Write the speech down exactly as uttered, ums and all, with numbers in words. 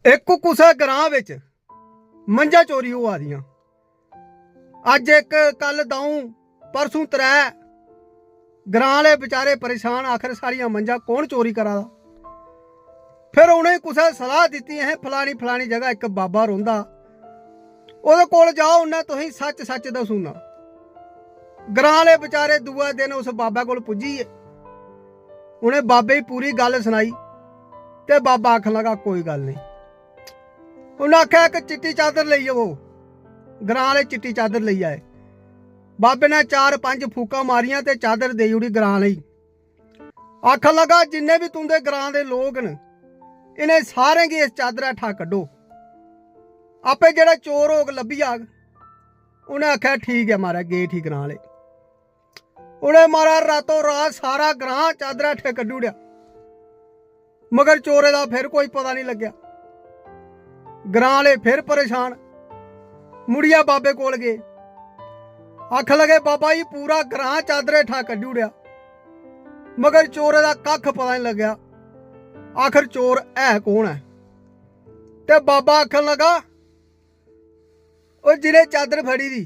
इक कुसै ग्रां बिच मंझां चोरी होआ दियां। अज्ज इक, कल द'ऊं, परसूं त्रै। ग्रां आह्ले बेचारे परेशान, आखर साढ़ियां मंझां कौन चोरी करा दा? फिर उ'नें कुसै सलाह दित्ती, "अहें फलानी फलानी जगह इक बाबा रौंह्दा, ओह्दे कोल जाओ, उन्नै तुसेंगी सच्च सच्च दस्सी ओड़ना।" ग्रां आह्ले बेचारे दूए दिन उस बाबे कोल पुज्जी गे। उ'नें बाबे गी पूरी गल्ल सनाई ते बाबा आखन लगा, "कोई गल्ल नेईं।" उ'नें आखेआ, "इक चिट्टी चादर लेई आओ।" ग्रां आह्ले चिट्टी चादर लेई आए। बाबे ने चार पंज फूकां मारियां ते चादर देई ओड़ी ग्रां आह्ले गी। आखन लगा, "जिन्ने बी तुं'दे ग्रां दे लोक न, इ'नें सारें गी इस चादरै हेठा कड्ढो। आपे जेह्ड़ा चोर होग, लब्भी जाग।" उ'नें आखेआ, "ठीक ऐ महाराज।" गे उठी ग्रां आह्ले। उ'नें महाराज रातों रात सारा ग्रां चादरै हेठे कड्ढी ओड़ेआ, मगर चोरै दा फिर कोई पता निं लग्गेआ। ग्रां आह्ले फिर परेशान, मुड़ियै बाबे कोल गे। आखन लगे, "बाबा जी, पूरा ग्रां चादरै हेठा कड्ढी ओड़ेआ, मगर चोरै दा कक्ख पता निं लग्गेआ। आखर चोर है कौन ऐ?" ते बाबा आखन लगा, "ओह् जि'नें चादर फड़ी दी,